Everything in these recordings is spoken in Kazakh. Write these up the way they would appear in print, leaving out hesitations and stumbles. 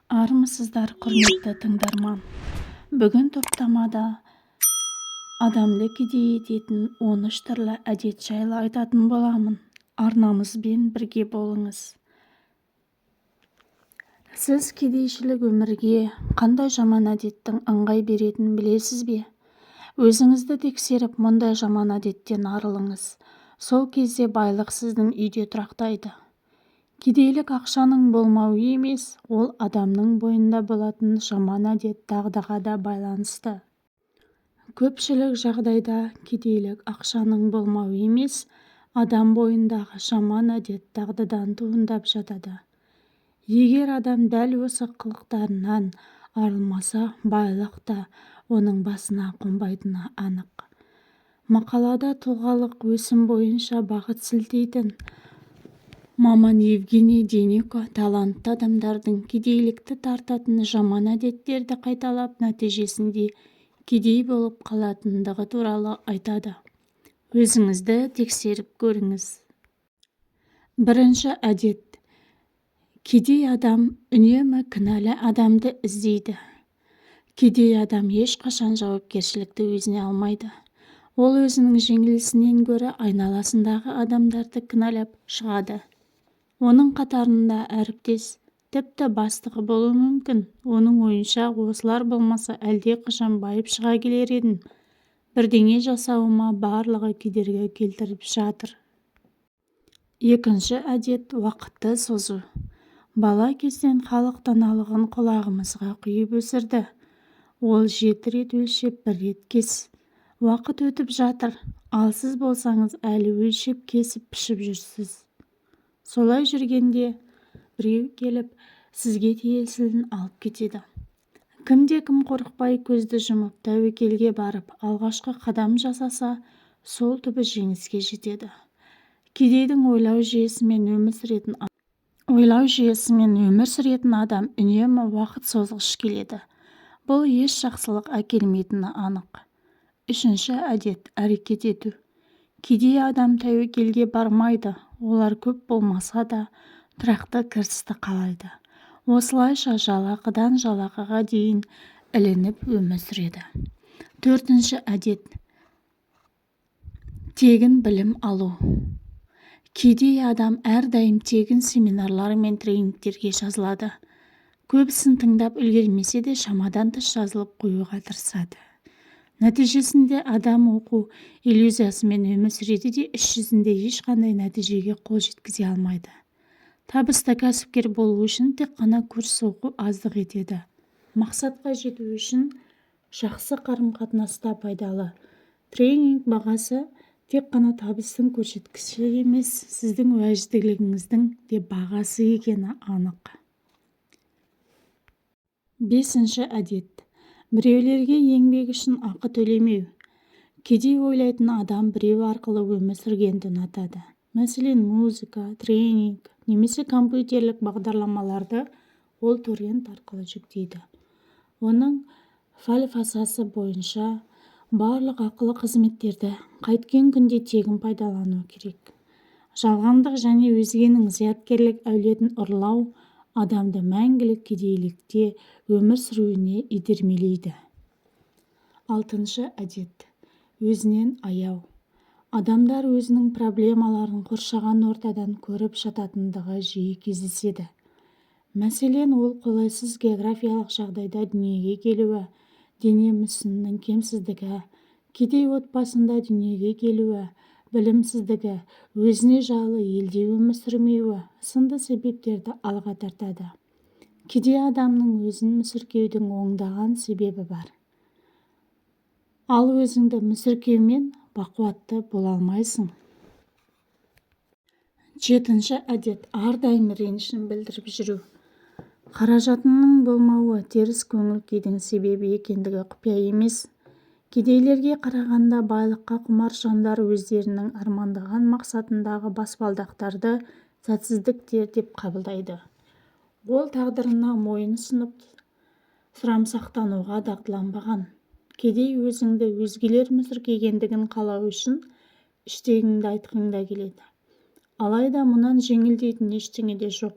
Армысыздар, құрметті тыңдарман! Бүгін топтамада адамды кедей ететін 13 түрлі әдет жайлы айтатын боламын. Арнамызбен бірге болыңыз. Сіз кедейшілік өмірге қандай жаман әдеттің ыңғай беретінін білесіз бе? Өзіңізді тексеріп, мұндай жаман әдеттен арылыңыз. Сол кезде байлық сіздің үйде тұрақтайды. Кедейлік ақшаның болмауы емес, ол адамның бойында болатын жаман әдет, дағдыға да байланысты. Көпшілік жағдайда кедейлік ақшаның болмауы емес, адам бойындағы жаман әдет, дағдыдан туындап жатады. Егер адам дәл осы қылықтарынан арылмаса, байлық та оның басына қонбайтыны анық. Мақалада тұлғалық өсім бойынша бағыт сілтейтін маман Евгений Дейнеко талантты адамдардың кедейлікті тартатын жаман әдеттерді қайталап, нәтижесінде кедей болып қалатындығы туралы айтады. Өзіңізді тексеріп көріңіз. Бірінші әдет: кедей адам үнемі кінәлі адамды іздейді. Кедей адам ешқашан жауапкершілікті өзіне алмайды. Ол өзінің жеңілісінен гөрі айналасындағы адамдарды кінәлап шығады. Оның қатарында әріптес, тіпті бастығы болуы мүмкін. Оның ойынша, осылар болмаса, әлдеқашан байып шыға келер едім, бірдеңе жасауыма барлығы кедергі келтіріп жатыр. Екінші әдет: уақытты созу. Бала кезден халық даналығын құлағымызға құйып өсірді. Ол: «Жеті рет өлшеп, бір рет кес». Уақыт өтіп жатыр, ал сіз болсаңыз, әлі өлшеп, кесіп, пішіп жүрсіз. Солай жүргенде біреу келіп, сізге тиесілін алып кетеді. Кімде-кім қорықпай, көзді жұмып, тәуекелге барып, алғашқы қадам жасаса, сол түбі жеңіске жетеді. Кедейдің ойлау жүйесімен өмір сүретін адам үнемі уақыт созғыш келеді. Бұл еш жақсылық әкелмейтіні анық. Үшінші әдет: әрекет ету. Кедей адам тәуекелге бармайды. Олар көп болмаса да, тұрақты кірісті қалайды. Осылайша жалақыдан жалақыға дейін ілініп өмір сүреді. Төртінші әдет: тегін білім алу. Кедей адам әрдайым тегін семинарлар мен тренингтерге жазылады. Көбісін тыңдап үлгермесе де, шамадан тыс жазылып қоюға тырысады. Нәтижесінде адам оқу иллюзиясымен өмір сүреді де, іс жүзінде ешқандай нәтижеге қол жеткізе алмайды. Табысты кәсіпкер болу үшін тек қана курс оқу аздық етеді. Мақсатқа жету үшін жақсы қарым-қатынас та пайдалы. Тренинг бағасы тек қана табыстың көрсеткіші емес, сіздің уәжділігіңіздің де бағасы екені анық. Бесінші әдет: біреулерге еңбек үшін ақы төлемеу. Кедей ойлайтын адам біреу арқылы өмір сүргенді ұнатады. Мәселен, музыка, тренинг немесе компьютерлік бағдарламаларды ол торрент арқылы жүктейді. Оның пәлсапасы бойынша, барлық ақылы қызметтерді қайткен күнде тегін пайдалану керек. Жалғандық және өзгенің зияткерлік әулетін ұрлау адамды мәңгілік кедейлікте өмір сүруіне итермелейді. Алтыншы әдет: өзінен аяу. Адамдар өзінің проблемаларын қоршаған ортадан көріп жататындығы жиі кездеседі. Мәселен, ол қолайсыз географиялық жағдайда дүниеге келуі, дене мүсінінің кемсіздігі, кедей отбасында дүниеге келуі, білімсіздігі, өзіне жайлы елде өмір сүрмеуі сынды себептерді алға тартады. Кедей адамның өзін мүсіркеудің ондаған себебі бар. Ал өзіңді мүсіркеумен бақуатты бола алмайсың. Жетінші әдет: әрдайым ренішін білдіріп жүру. Қаражатының болмауы теріс көңіл күйдің себебі екендігі құпия емес. Кедейлерге қарағанда байлыққа құмар жандар өздерінің армандаған мақсатындағы баспалдақтарды сәтсіздіктер деп қабылдайды. Ол тағдырына мойын ұсынып, сұрамсақтануға дағдыланбаған. Кедей өзіңді өзгелер мүсіркегендігін қалау үшін іштегіңді айтқың да келеді. Алайда мұнан жеңілдейтін ештеңе де жоқ.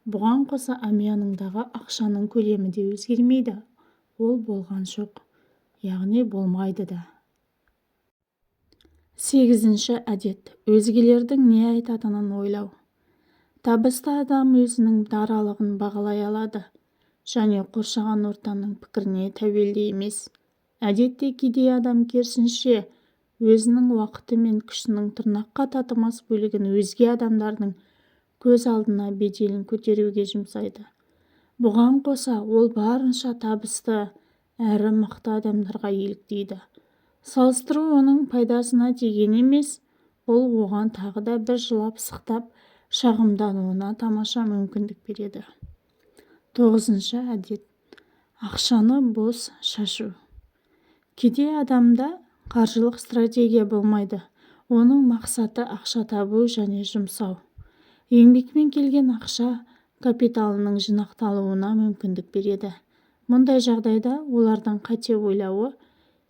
Бұған қоса әмияныңдағы ақшаның көлемі де өзгермейді. Ол болған жоқ, яғни болмайды да. Сегізінші әдет. Өзгелердің не айтатынын ойлау. Табысты адам өзінің даралығын бағалай алады және қоршаған ортаның пікіріне тәуелді емес. Әдетте кедей адам керісінше өзінің уақыты мен күшінің тырнаққа татымас бөлігін өзге адамдардың көз алдында беделін көтеруге жұмсайды. Бұған қоса ол барынша табысты әрі мықты адамдарға еліктейді. Салыстыру оның пайдасына тиген емес, бұл оған тағы да бір жылап-сықтап шағымдануына тамаша мүмкіндік береді. Тоғызыншы әдет. Ақшаны бос шашу. Кедей адамда қаржылық стратегия болмайды. Оның мақсаты ақша табу және жұмсау. Еңбекпен келген ақша капиталының жинақталуына мүмкіндік береді. Мұндай жағдайда олардың қате ойлауы: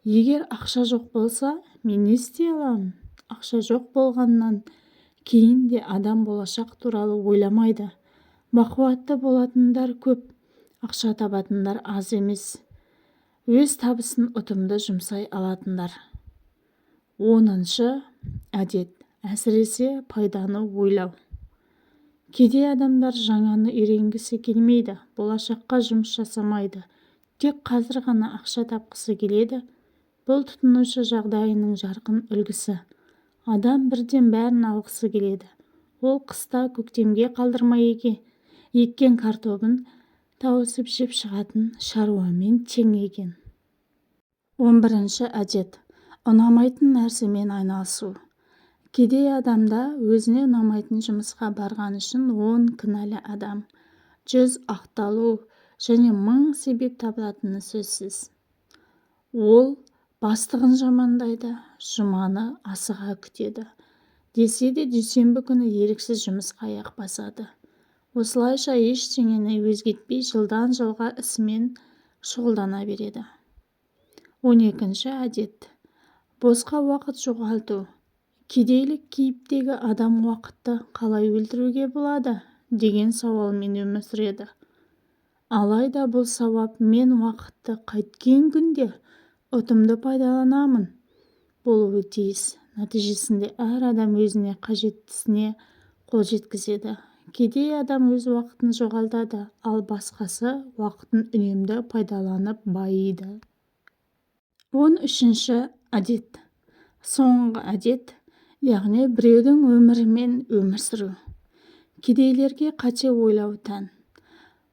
егер ақша жоқ болса, мен не істей аламын? Ақша жоқ болғаннан кейін де адам болашақ туралы ойламайды. Бақуатты болатындар көп, ақша табатындар аз емес. Өз табысын ұтымды жұмсай алатындар. 10-шы әдет. Әсіресе пайданы ойлау. Кедей адамдар жаңаны үйренгісі келмейді, болашаққа жұмыс жасамайды, тек қазір ғана ақша тапқысы келеді. Бұл тұтынушы жағдайының жарқын үлгісі. Адам бірден бәрін алғысы келеді. Ол қыста көктемге қалдырмай еккен картобын тауысып жеп шығатын шаруамен тең екен. 11-ші әдет. Ұнамайтын нәрсемен айналысу. Кедей адамда өзіне ұнамайтын жұмысқа барған үшін 10 кінәлі адам, 100 ақталу және 1000 себеп табылатыны сөзсіз. Ол бастығын жамандайды, жұманы асыға күтеді. Десе де дүйсенбі күні еріксіз жұмысқа аяқ басады. Осылайша ештеңені өзгертпей жылдан жылға ісімен шұғылдана береді. 12-ші әдет. Босқа уақыт жоғалту. Кедейлік кейіптегі адам уақытты қалай өлтіруге болады деген сауалмен өмір сүреді. Алайда бұл сауап мен уақытты қайткен күнде ұтымды пайдаланамын болуы тиіс. Нәтижесінде әр адам өзіне қажеттісіне қол жеткізеді. Кедей адам өз уақытын жоғалтады, ал басқасы уақытын үнемді пайдаланып байиды. 13-ші әдет. Соңғы әдет, яғни біреудің өмірімен өмір сүру. Кедейлерге қате ойлау тән.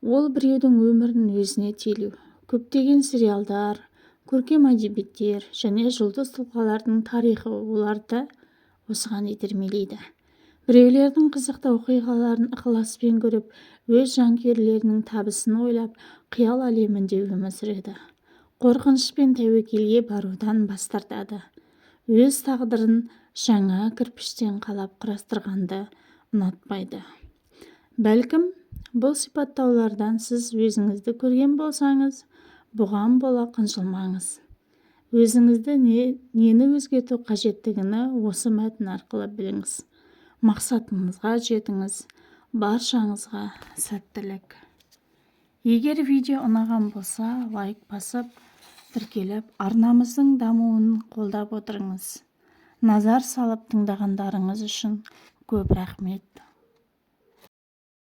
Ол біреудің өмірін өзіне телу. Көптеген сериалдар, көркем әдебиеттер және жұлдыз тұлғалардың тарихы оларды осыған итермелейді. Біреулердің қызықты оқиғаларын ықыласпен көріп, өз жанкүйерлерінің табысын ойлап, қиял әлемінде өмір сүреді. Қорқыныш пен тәуекелге барудан бас тартады. Өз тағдырын жаңа кірпіштен қалап құрастырғанды ұнатпайды. Бәлкім, бұл сипаттаулардан сіз өзіңізді көрген болсаңыз, бұған бола қынжылмаңыз. Өзіңізді нені өзгерту қажеттігін осы мәтін арқылы біліңіз. Мақсатыңызға жетіңіз. Баршаңызға сәттілік. Егер видео ұнаған болса, лайк басып, тіркеліп, арнамыздың дамуын қолдап отырыңыз. Назар салып тыңдағандарыңыз үшін көп рахмет.